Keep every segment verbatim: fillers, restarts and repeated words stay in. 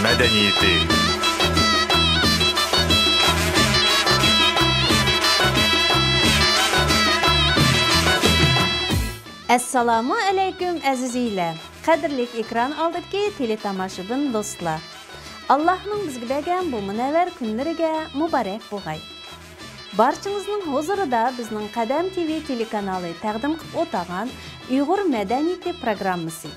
مەدەنىيىتى. ئەسسالامۇ ئەلەيكۇم، ئەزىزىيلەر! قەدىرلىك ئېكران ئالدىدىكى تېلېتاماشىبىن دوستلار! ئاللاھنىڭ بىزگە بەرگەن بۇ مۇنەۋۋەر كۈنلىرىگە مۇبارەك بولغاي! بارچىڭىزنىڭ ھۇزۇرىدا بىزنىڭ قەدەم تىۋى تېلېكانالى تەقدىم قىلىپ ئولتۇرغان ئۇيغۇر مەدەنىيىتى پروگراممىسى.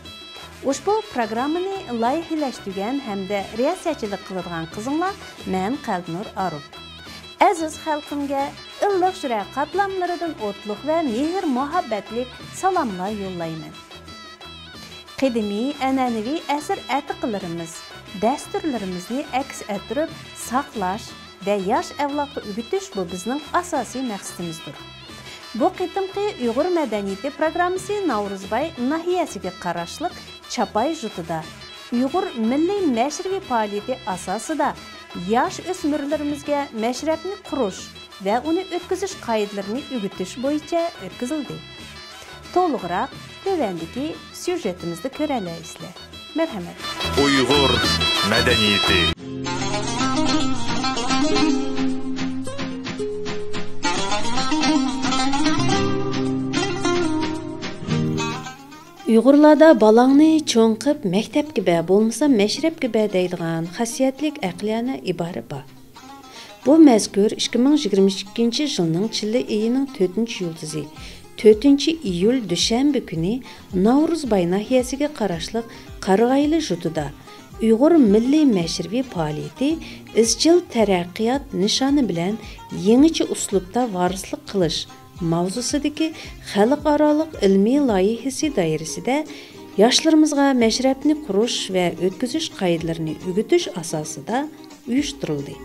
ئۇشبۇ پروگراممىنى لايىھىلەشتۈرگەن ھەمدە رىياسەتچىلىك قىلىدىغان قىزىڭلار مەن قەلبىنۇر ئاروپ. ئەزىز خەلقىمگە ئىللىق يۈرەك قاتلاملىرىدىن ئوتلۇق ۋە مېھىر-مۇھەببەتلىك سالاملار يوللايمەن. قەدىمىي ئەنئەنىۋى ئەسىر-ئەتىقىلىرىمىز، دەستۇرلىرىمىزنى ئەكس ئەتتۈرۈپ ساقلاش ۋە ياش ئەۋلادقا ئۆگىتىش بۇ بىزنىڭ ئاساسىي مەقسىتىمىزدۇر. بۇ قېتىمقى ئۇيغۇر مەدەنىيىتى پروگراممىسى ناۋرۇزباي ناھىيەسىگە قاراشلىق چاپاي ژۇتىدا ئۇيغۇر مىللىي مەشرىۋى پائالىيىتى ئاساسىدا ياش ئۆسمۈرلىرىمىزگە مەشرەپنى قۇرۇش ۋە ئۇنى ئۆتكۈزۈش قائىدىلىرىنى ئۆگىتىش بويىچە ئۆتكۈزۈلدى. تولۇقراق تۆۋەندىكى سيۇژېتىمىزدە كۆرەلەيسىلەر. مەرھەمەت. ئۇيغۇر مەدەنىيىتى. ئۇيغۇرلاردا بالاڭنى چوڭ قىپ مەكتەپكە بەر، بولمىسا مەشرەپكە بەر دەيدىغان خاسىيەتلىك ئەقلىيانە ئىبارە بار. بۇ مەزكۇر ئىككى مىڭ يىگىرمە ئىككىنچى يىلنىڭ چىللە ئېيىنىڭ تۆتىنچى يۇلتۇزى، تۆتىنچى ئىيۇل دۈشەنبە كۈنى ناۋرۇزباي ناھىيەسىگە قاراشلىق قارىغايلى ژۇتىدا ئۇيغۇر مىللىي مەشرىۋى پائالىيىتى ئىزچىل تەرەققىيات نىشانى بىلەن يېڭىچە ئۇسلۇبتا ۋارىسلىق قىلىش ماۋزۇسىدىكى خەلقئارالىق ئىلمىي لايىھىسى دائىرىسىدە ياشلىرىمىزغا مەشرەپنى قۇرۇش ۋە ئۆتكۈزۈش قائىدىلىرىنى ئۆگىتىش ئاساسىدا ئۇيۇشتۇرۇلدى.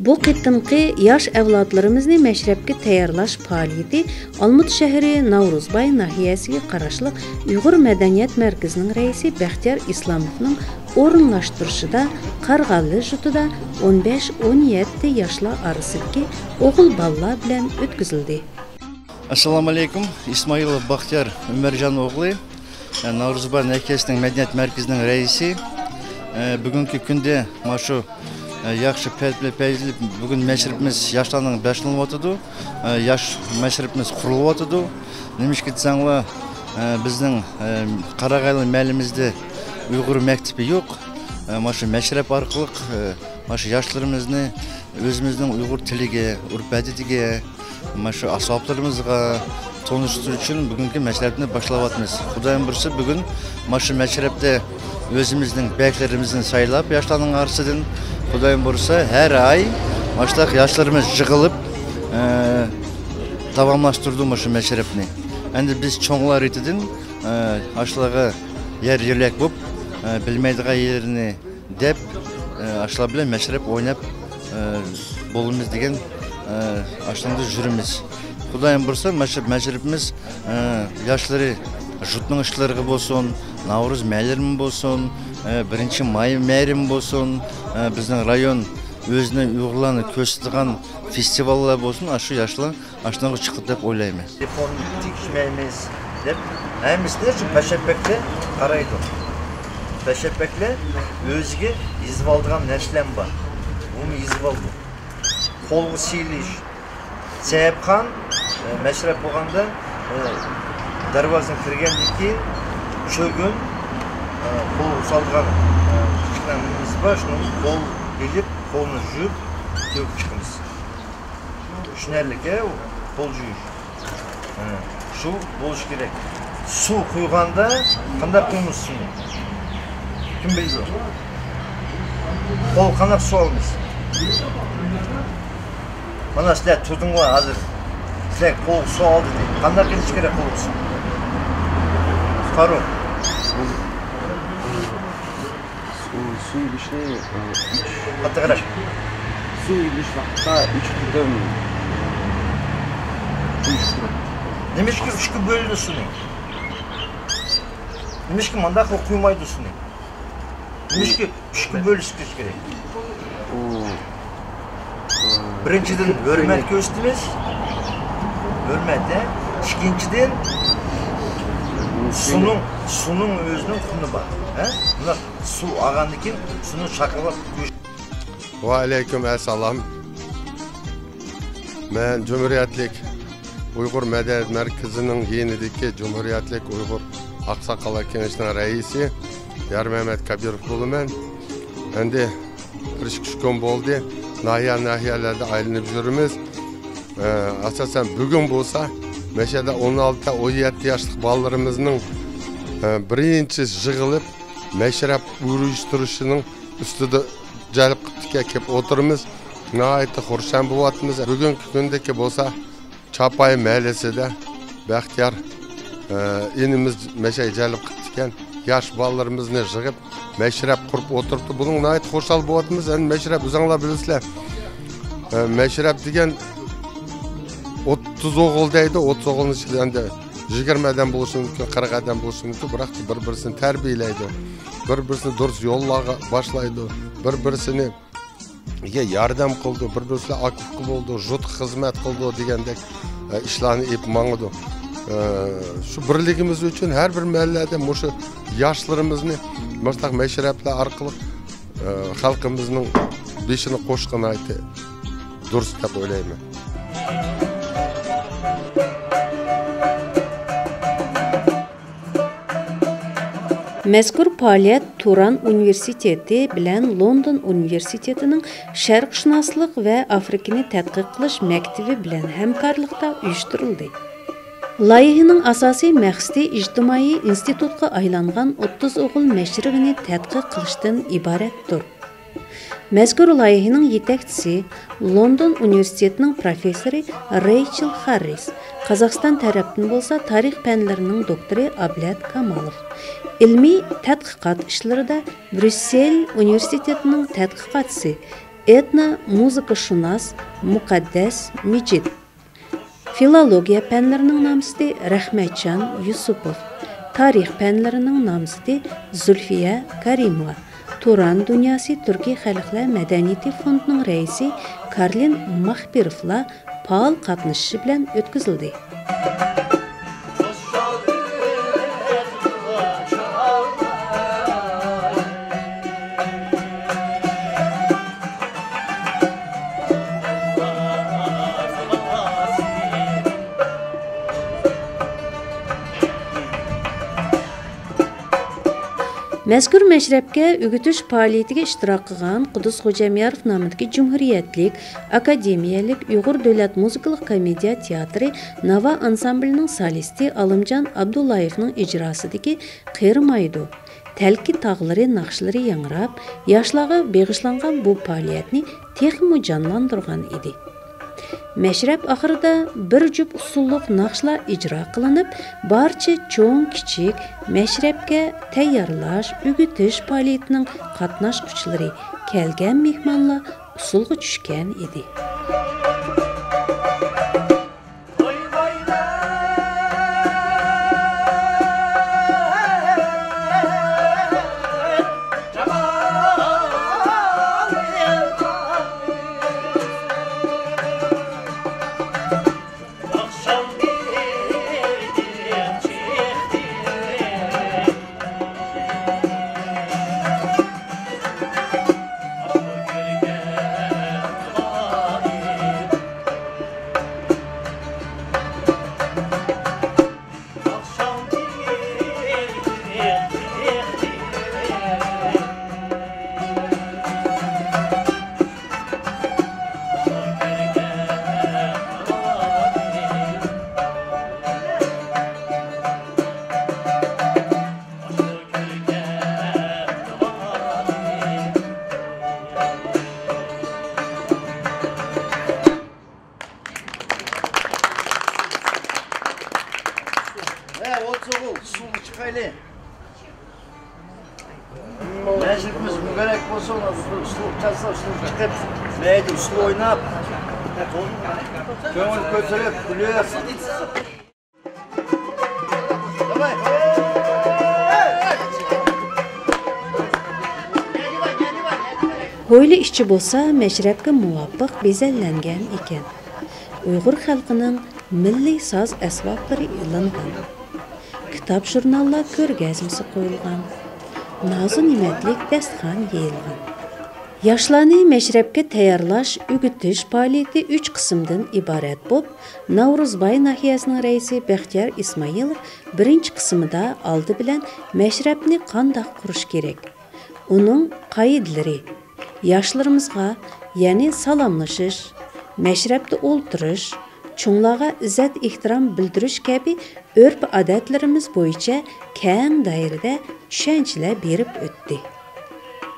بۇ قېتىمقى ياش ئەۋلادلىرىمىزنى مەشرەپكە تەييارلاش پائالىيىتى ئالمۇتا شەھىرى ناۋرۇزباي ناھىيەسىگە قاراشلىق ئۇيغۇر مەدەنىيەت مەركىزىنىڭ رەئىسى بەختىيار ئىسلاموۋنىڭ ئورۇنلاشتۇرۇشىدا قارىغايلى ژۇتىدا ئون بەش، ئون يەتتە ياشلار ئارىسىدىكى ئوغۇل بالىلار بىلەن ئۆتكۈزۈلدى. ئەسسالامۇئەلەيكۇم. ئىسمائىل بەختىيار ئۆمەرجان ئوغلى، ناۋرۇزباي ناھىيەسىنىڭ مەدەنىيەت مەركىزىنىڭ رەئىسى. بۈگۈنكى كۈندە مانا شۇ ياخشى پەيزلىك، پەيزلىك بۈگۈن مەشرىپىمىز ياشلارنىڭ باشلىنىۋاتىدۇ. ياش مەشرىپىمىز قۇرۇلۇۋاتىدۇ. نېمىشقا دېسەڭلار، بىزنىڭ قاراغايلى مەھەللىمىزدە ئۇيغۇر مەكتىپى يوق. مانا شۇ مەشرەپ ئارقىلىق مانا شۇ ياشلىرىمىزنى ئۆزىمىزنىڭ ئۇيغۇر تىلىگە، ئۆرپ-ئادىتىگە، مانا شۇ ئەسۋابلىرىمىزغا تونۇشتۇرۇش ئۈچۈن بۈگۈنكى مەشرەپنى باشلاۋاتىمىز. خۇدايىم بۇيرۇسا، بۈگۈن مانا شۇ مەشرەپتە ئۆزىمىزنىڭ بەگلىرىمىزنى سايلاپ، ياشلارنىڭ ئارىسىدىن، خۇدايىم بۇيرۇسا، ھەر ئاي ماشۇنداق ياشلىرىمىز يىغىلىپ، ئە، داۋاملاشتۇردى مۇشۇ مەشرەپنى. ئەمدى بىز چوڭلار رېتىدىن، ئە، ئاشۇلارغا يار-يۆلەك بولۇپ، ئە، بىلمەيدىغان يېرىنى دەپ، ئاشۇلار بىلەن مەشرەپ ئويناپ بولىمىز دېگەن، ئاشۇنداق يۈرىمىز. خۇدايىم بۇيرۇسا، مەشرەپ، مەشرىپىمىز ياشلىرى ژۇتنىڭ ئىشلىرىغا بولسۇن، ناۋرۇز مەيرىمى بولسۇن، بىرىنچى ماي مەيرىمى بولسۇن، بىزنىڭ رايون ئۆزىنى، ئۇيغۇرلارنى كۆرسىتىدىغان فېستىۋاللار بولسۇن، ئاشۇ ياشلار ئاشۇنىڭغا چىقىدۇ دەپ ئويلايمەن. تېلېفون تېگىشمەيمىز دەپ ھەممىسىنى شۇ پەشەپەكلەر قارايدۇ. پەشەپەكلەر ئۆزىگە يېزىۋالىدىغان نەرسىلەرمۇ بار. بۇمۇ يېزىۋالدى. قولغا سېلىش. سەيىپخان، ئە، مەشرەپ بولغاندا، ئە، دەرۋازىدىن كىرگەندىن كېيىن چۆگۈن، ئە، قولغا سالىدىغان، ئە، كىچىككىنە نېمىمىز بار، شۇنى قول ئېلىپ، قولنى يۇيۇپ، تۆگە چىقىمىز. چۈشىنەرلىك، ھە، ئۇ قول يۇيۇش. ھە، شۇ بولۇشى كېرەك. سۇ قۇيغاندا قانداق قۇيىمىز سۇنى؟ كىم بىلىدۇ؟ قول قانداق سۇ ئالىمىز؟ مانا سىلەر تۇردۇڭلار ھازىر. سىلەر قول سۇ ئالدى دەيدۇ. قانداق قىلىش كېرەك قول سۇ؟ قارۇ. سۇ، سۇ ئېلىشنى، ئە، ئۈچ، قاتتىقراق. سۇ ئېلىش ۋاقتىدا ئۈچ قېتىم قۇيۇش كېرەك. نېمىشقا ئۈچكە بۆلىدۇ سۇنى؟ نېمىشقا مانداق قىلىپ قۇيمايدۇ سۇنى؟ نېمىشقا ئۈچكە بۆلۈش كېرەك؟ ئۇ، ئە، بىرىنچىدىن، ھۆرمەت كۆرسىتىمىز. ھۆرمەت، ھە؟ ئىككىنچىدىن، سۇنىڭ، سۇنىڭ ئۆزىنىڭ قۇنى بار. ھە؟ مۇنداق سۇ ئالغاندىن كېيىن سۇنى چاقىلاپ قويۇش. ۋەئەلەيكۇم ئەسسالام. مەن جۇمھۇرىيەتلىك ئۇيغۇر مەدەنىيەت مەركىزىنىڭ يېنىدىكى جۇمھۇرىيەتلىك ئۇيغۇر ئاقساقاللار كېڭىشىنىڭ رەئىسى يارمەمەت كابىروف بولىمەن. ئەمدى بىر ئىككى ئۈچ كۈن بولدى. ناھىيە، ناھىيەلەردە ئايلىنىپ يۈرىمىز. ئە، ئاساسەن بۈگۈن بولسا مەشەدە ئون ئالتە، ئون يەتتە ياشلىق بالىلىرىمىزنىڭ، ئە، بىرىنچى يىغىلىپ مەشرەپ ئۇيۇشتۇرۇشىنىڭ ئۈستىدە جەلپ قىپتىكەن كېلىپ ئولتۇرىمىز. ناھايىتى خۇرسەن بولۇۋاتىمىز. بۈگۈنكى كۈندىكى بولسا چاپاي مەھەللىسىدە بەختىيار، ئە، ئىنىمىز مەشەگە جەلپ قىپتىكەن. ياش بالىلىرىمىزنى يىغىپ مەشرەپ قۇرۇپ ئولتۇرۇپتۇ. بۇنىڭ ناھايىتى خۇشال بولۇۋاتىمىز. ئەمدى مەشرەپ ئۆزۈڭلار بىلىسىلەر. ئە، مەشرەپ دېگەن ئوتتۇز ئوغۇل دەيدۇ. ئوتتۇز ئوغۇلنىڭ ئىچىدە ئەمدى يىگىرمە ئادەم بولۇشى مۇمكىن، قىرىق ئادەم بولۇشى مۇمكىن. بىراق بىر-بىرسىنى تەربىيەلەيدۇ. بىر-بىرسىنى دۇرۇس يوللارغا باشلايدۇ. بىر-بىرسىنى ياردەم قىلىدۇ، بىر-بىرسىلەر ئاكا-ئۇكا بولىدۇ، ژۇتقا خىزمەت قىلىدۇ دېگەندەك، ئە، ئىشلارنى ئېلىپ ماڭىدۇ. ئە، شۇ بىرلىكىمىز ئۈچۈن ھەر بىر مەھەللىدە مۇشۇ ياشلىرىمىزنى مۇشۇنداق مەشرەپلەر ئارقىلىق، ئە، خەلقىمىزنىڭ بېشىنى قوشقىنى ناھايىتى دۇرۇس دەپ ئويلايمەن. مەزكۇر پائالىيەت تۇران ئۇنىۋېرسىتېتى بىلەن لوندون ئۇنىۋېرسىتېتىنىڭ شەرقشۇناسلىق ۋە ئافرىكىنى تەتقىق قىلىش مەكتىپى بىلەن ھەمكارلىقتا ئۇيۇشتۇرۇلدى. لايىھىنىڭ ئاساسىي مەقسىتى ئىجتىمائىي ئىنستىتۇتقا ئايلانغان ئوتتۇز ئوغۇل مەشرىپىنى تەتقىق قىلىشتىن ئىبارەتتۇر. مەزكۇر لايىھىنىڭ يېتەكچىسى، لوندون ئۇنىۋېرسىتېتىنىڭ پروفېسسورى رېيچېل خاررىس، قازاقىستان تەرەپتىن بولسا تارىخ پەنلىرىنىڭ دوكتورى ئابلەت كامالوف، ئىلمىي تەتقىقات ئىشلىرىدا بريۇسسېل ئۇنىۋېرسىتېتىنىڭ تەتقىقاتچىسى، ئېتنو مۇزىكىشۇناس مۇقەددەس مىجىت، فىلولوگىيە پەنلىرىنىڭ نامزىتى رەھمەتجان يۈسۈپوف، تارىخ پەنلىرىنىڭ نامزىتى زۇلفىيە كەرىموۋا، تۇران دۇنياسى تۈركىي خەلقلەر مەدەنىيىتى فوندىنىڭ رەئىسى كارلىن ماخبىروفلار پائال قاتنىشىشى بىلەن ئۆتكۈزۈلدى. مەزكۇر مەشرەپكە ئۆگىتىش پائالىيىتىگە ئىشتىراك قىلغان قۇددۇس خوجامياروف نامىدىكى جۇمھۇرىيەتلىك ئاكادېمىيەلىك ئۇيغۇر دۆلەت مۇزىكىلىق كومېدىيە تىياتىرى ناۋا ئانسامبىلىنىڭ سولىستى ئالىمجان ئابدۇللايېۋنىڭ ئىجراسىدىكى قېرىمايدۇ، تەلكە تاغلىرى ناخشىلىرى ياڭراپ، ياشلارغا بېغىشلانغان بۇ پائالىيەتنى تېخىمۇ جانلاندۇرغان ئىدى. مەشرەپ ئاخىرىدا بىر جۈپ ئۇسسۇللۇق ناخشىلار ئىجرا قىلىنىپ، بارچە چوڭ-كىچىك مەشرەپكە تەييارلاش، ئۆگىتىش پائالىيىتىنىڭ قاتناشقۇچىلىرى، كەلگەن مېھمانلار ئۇسسۇلغا چۈشكەن ئىدى. ھە، ئوتتۇز ئوغۇل، سۇغا چىقايلى. مەجلىسىمىز مۇبارەك بولسۇن. ئۇسسۇل چالسا، ئۇسسۇل چىقىپ، مەيدە ئۇسسۇل ئويناپ، كۆڭۈل كۆتۈرۈپ، كۈلۈپ. ھويلا ئىچى بولسا مەشرەپكە مۇۋاپىق بېزەللەنگەن ئىكەن. ئۇيغۇر خەلقىنىڭ مىللىي ساز ئەسۋابلىرى ئېلىنغان. كىتاب-ژۇرناللار كۆرگەزمىسى قويۇلغان. نازۇنېمەتلىك دەستىخان يېيىلغان. ياشلارنى مەشرەپكە تەييارلاش، ئۆگىتىش پائالىيىتى ئۈچ قىسىمدىن ئىبارەت بولۇپ، ناۋرۇزباي ناھىيەسىنىڭ رەئىسى بەختىيار ئىسمائىلوف بىرىنچى قىسمىدا ئالدى بىلەن مەشرەپنى قانداق قۇرۇش كېرەك، ئۇنىڭ قائىدىلىرى، ياشلىرىمىزغا، يەنى سالاملىشىش، مەشرەپتە ئولتۇرۇش، چوڭلارغا ئىززەت-ئېھتىرام بىلدۈرۈش كەبى ئۆرپ-ئادەتلىرىمىز بويىچە كەڭ دائىرىدە چۈشەنچىلەر بېرىپ ئۆتتى.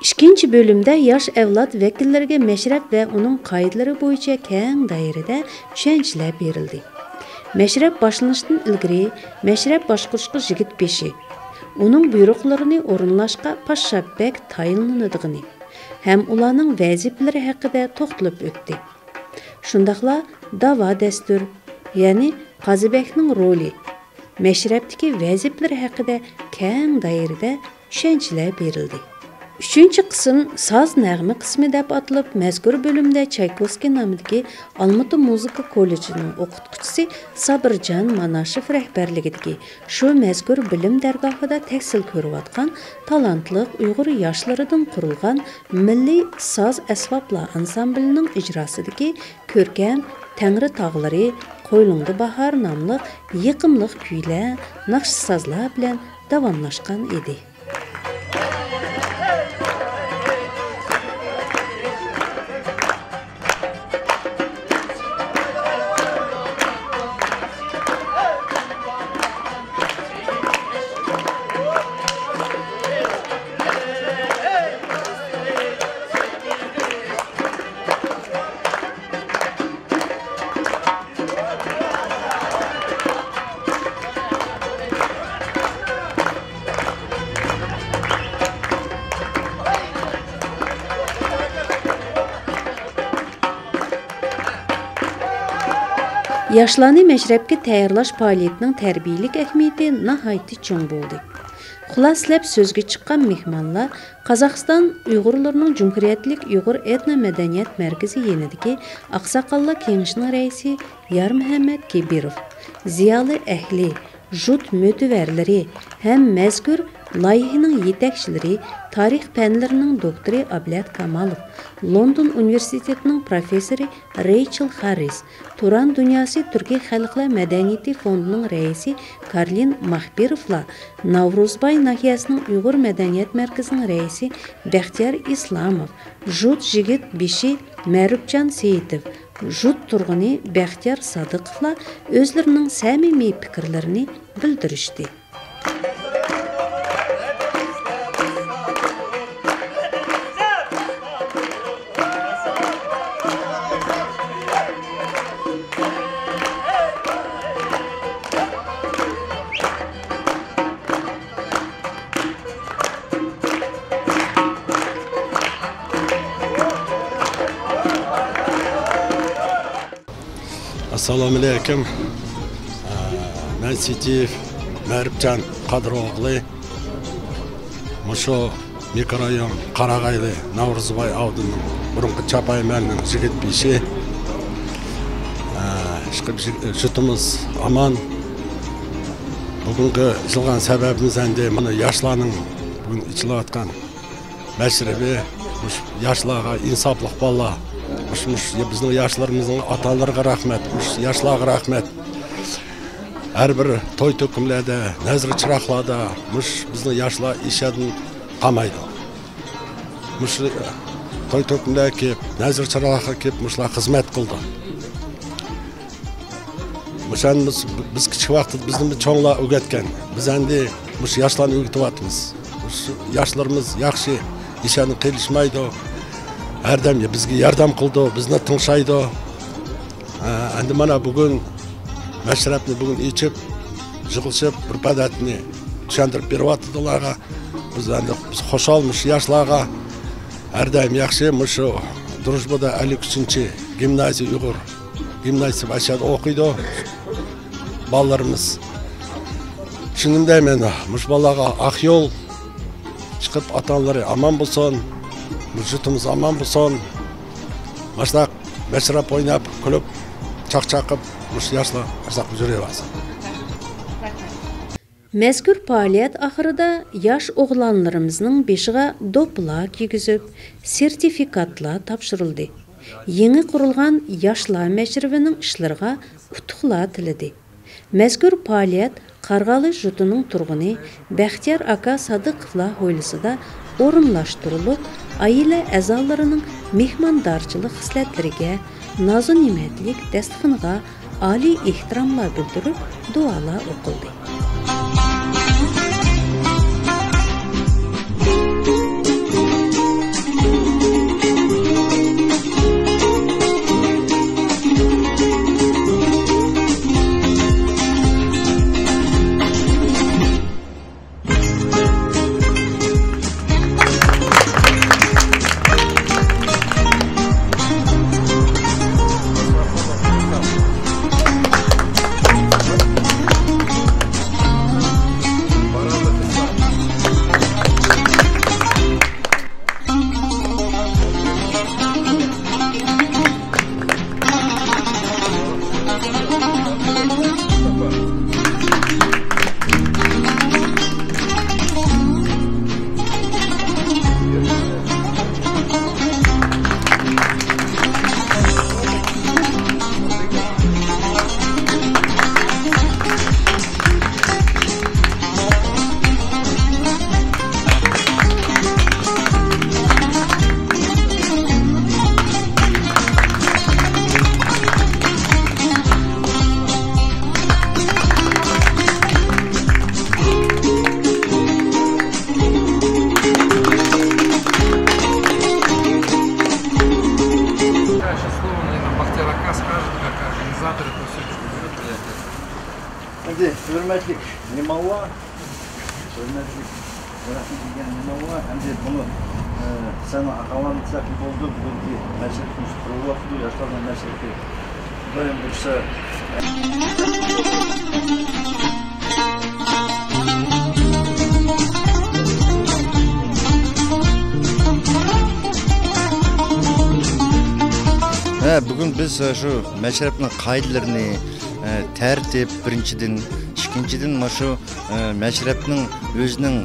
ئىككىنچى بۆلۈمدە ياش ئەۋلاد ۋەكىللىرىگە مەشرەپ ۋە ئۇنىڭ قائىدىلىرى بويىچە كەڭ دائىرىدە چۈشەنچىلەر بېرىلدى. مەشرەپ باشلىنىشتىن ئىلگىرى مەشرەپ باشقۇرۇشقا يىگىت بېشى، ئۇنىڭ بۇيرۇقلىرىنى ئورۇنلاشقا پاششاپ بەگ تايىنلىنىدىغىنى ھەم ئۇلارنىڭ ۋەزىپىلىرى ھەققىدە توختىلىپ ئۆتتى. شۇنداقلا داۋا دەستۇر، يەنى قازى بەگنىڭ رولى، مەشرەپتىكى ۋەزىپىلىرى ھەققىدە كەڭ دائىرىدە چۈشەنچىلەر بېرىلدى. ئۈچىنچى قىسىم ساز نەغمە قىسمى دەپ ئاتىلىپ، مەزكۇر بۆلۈمدە چايكوۋسكىي نامىدىكى ئالمۇتا مۇزىكا كوللېجىنىڭ ئوقۇتقۇچىسى سابىرجان ماناشېف رەھبەرلىكىدىكى شۇ مەزكۇر بىلىم دەرگاھىدا تەھسىل كۆرۈۋاتقان تالانتلىق ئۇيغۇر ياشلىرىدىن قۇرۇلغان مىللىي ساز ئەسۋابلار ئانسامبىلىنىڭ ئىجراسىدىكى كۆركەم تەڭرى تاغلىرى، قوينۇڭدا باھار ناملىق يېقىملىق كۈيلەر، ناخشا-سازلار بىلەن داۋاملاشقان ئىدى. ياشلارنى مەشرەپكە تەييارلاش پائالىيىتىنىڭ تەربىيەلىك ئەھمىيىتى ناھايىتى چوڭ بولدى. خۇلاسىلەپ سۆزگە چىققان مېھمانلار قازاقىستان ئۇيغۇرلىرىنىڭ جۇمھۇرىيەتلىك ئۇيغۇر ئېتنو مەدەنىيەت مەركىزى يېنىدىكى ئاقساقاللار كېڭىشىنىڭ رەئىسى يارمۇھەممەت كېبىروف، زىيالىي ئەھلى، ژۇت مۆتىۋەرلىرى ھەم مەزكۇر لايىھىنىڭ يېتەكچىلىرى، تارىخ پەنلىرىنىڭ دوكتورى ئابلەت كامالوف، لوندون ئۇنىۋېرسىتېتىنىڭ پروفېسسورى رېيچېل خاررىس، تۇران دۇنياسى تۈركىي خەلقلەر مەدەنىيىتى فوندىنىڭ رەئىسى كارلىن ماخبىروفلار، ناۋرۇزباي ناھىيەسىنىڭ ئۇيغۇر مەدەنىيەت مەركىزىنىڭ رەئىسى بەختىيار ئىسلاموف، ژۇت يىگىت بېشى مەرۇپجان سېيىتوف، ژۇت تۇرغۇنى بەختىيار سادىقوفلار ئۆزلىرىنىڭ سەمىمىي پىكىرلىرىنى بىلدۈرۈشتى. ئەسسالامۇئەلەيكۇم. مەن سېيىتوف مەرۇپجان قادىر ئوغلى. مۇشۇ مىكرورايون قاراغايلى ناۋرۇزباي ئاۋۇتىنىڭ بۇرۇنقى چاپايمەننىڭ يىگىت بېشى. ئىشقىلىپ، ژۇتىمىز ئامان. بۈگۈنكى يىغىلغان سەۋەبىمىز ئەمدى مانا ياشلارنىڭ بۈگۈن ئېچىلىۋاتقان مەشرىپى، مۇشۇ ياشلارغا، ئىنساپلىق بالىلار، مۇشۇ، مۇشۇ بىزنىڭ ياشلىرىمىزنىڭ ئاتالىرىغا رەھمەت، مۇشۇ ياشلارغا رەھمەت. ھەر بىر توي تۆكۈملەردە، نەزىر چىراغلاردا مۇشۇ بىزنىڭ ياشلار ئىشەدىن قالمايدۇ. مۇشۇ توي تۆكۈملەرگە كېلىپ، نەزىر چىراغلارغا كېلىپ، مۇشۇلار خىزمەت قىلىدۇ. مۇشۇنى بىز، بىز كىچىك ۋاقتىدا بىزنى چوڭلار ئۆگەتكەن. بىز ئەمدى مۇشۇ ياشلارنى ئۆگىتىۋاتىمىز. مۇشۇ ياشلىرىمىز ياخشى ئىشەندىن قېلىشمايدۇ. ھەردەم بىزگە ياردەم قىلىدۇ، بىزنى تىڭشايدۇ. ئە، ئەمدى مانا بۈگۈن مەشرەپنى بۈگۈن ئېچىپ، يىغىلىشىپ، ئۆرپ-ئادەتنى چۈشەندۈرۈپ بېرىۋاتىدۇ ئۇلارغا. بىز ئەمدى بىز خۇشال مۇشۇ ياشلارغا. ھەردەم ياخشى مۇشۇ دۇرۇژبىدا ئەللىك ئۈچىنچى گىمنازىيە ئۇيغۇر گىمنازىيە ئاشۇ يەردە ئوقۇيدۇ بالىلىرىمىز. شۇنى دەيمەن، مۇشۇ بالىلارغا ئاق يول چىقىپ، ئاتا-ئانىلىرى ئامان بولسۇن، مۇشۇ يۇرتىمىز ئامان بولسۇن. مۇشۇنداق مەشرەپ ئويناپ، كۈلۈپ، چاقچاق قىلىپ، مۇشۇ ياشلار مۇشۇنداق يۈرۈۋەرسۇن. مەزكۇر پائالىيەت ئاخىرىدا ياش ئوغلانلىرىمىزنىڭ بېشىغا دوپپىلار كىيگۈزۈپ، سېرتىفىكاتلار تاپشۇرۇلدى. يېڭى قۇرۇلغان ياشلار مەشرىپىنىڭ ئىشلىرىغا ئۇتۇقلار تىلىدى. مەزكۇر پائالىيەت قارىغالى ژۇتىنىڭ تۇرغۇنى بەختىيار ئاكا سادىقوۋلار ھويلىسىدا ئورۇنلاشتۇرۇلۇپ، ئائىلە ئەزالىرىنىڭ مېھماندارچىلىق خىسلەتلىرىگە، نازۇنېمەتلىك داستىخىنىغا ئالىي ئېھتىراملار بىلدۈرۈپ، دۇئالار ئوقۇلدى. Дальше слово, наверное, Бахтияр Ака скажет, как организатор этого всего мероприятия. Endi hörmətli mehmanlar, hörmətli rəhmət edən mehmanlar, endi bunu, e, sənə ağalarımız səbəb oldu, bugünkü məşrəfimiz qurulubdu, yaşlarla məşrəfi. Xudaym buyursa, Hə, bugün biz, e, şu məşrəfnin qaydalarını, e, tərtib, birinci, ikkinchi, mana shu, e, məşrəfnin özünün,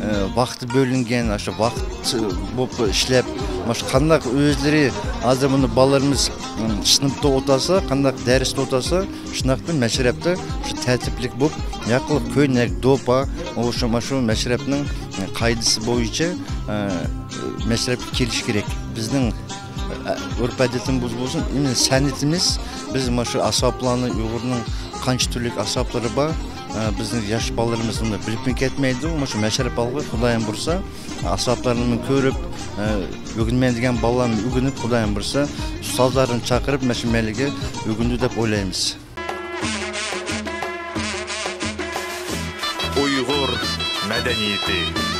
e, vaqtı bölüngen, shu vaqt, e, bolıp işləp, mana shu qandaq özləri, hozir buni balalarımız, m, sınıpta otursa, qandaq dərsdə otursa, shundaqda məşrəfdə shu tərtiblik bolıp, yaqlıq köynək, dopa, o shu, mana shu məşrəfnin, e, qaydası boyunca, e, məşrəfə keliş kerak. Bizning, e, urf-odatimiz bo'lsin, endi sənətimiz, biz mana shu asboblarni, Uyg'urning qancha turli asbobları bar, e, bizning yosh bolalarimiz buni bilib ketmaydi. Mana shu məşrəf alğı, Xudaym buyursa, asboblarni ko'rib, e, o'rganmaydigan bolalarni o'rganib, Xudaym buyursa, ustozlarni chaqirib, mana shu mayliga o'rgandi deb o'ylaymiz. ئۇيغۇر مەدەنىيىتى.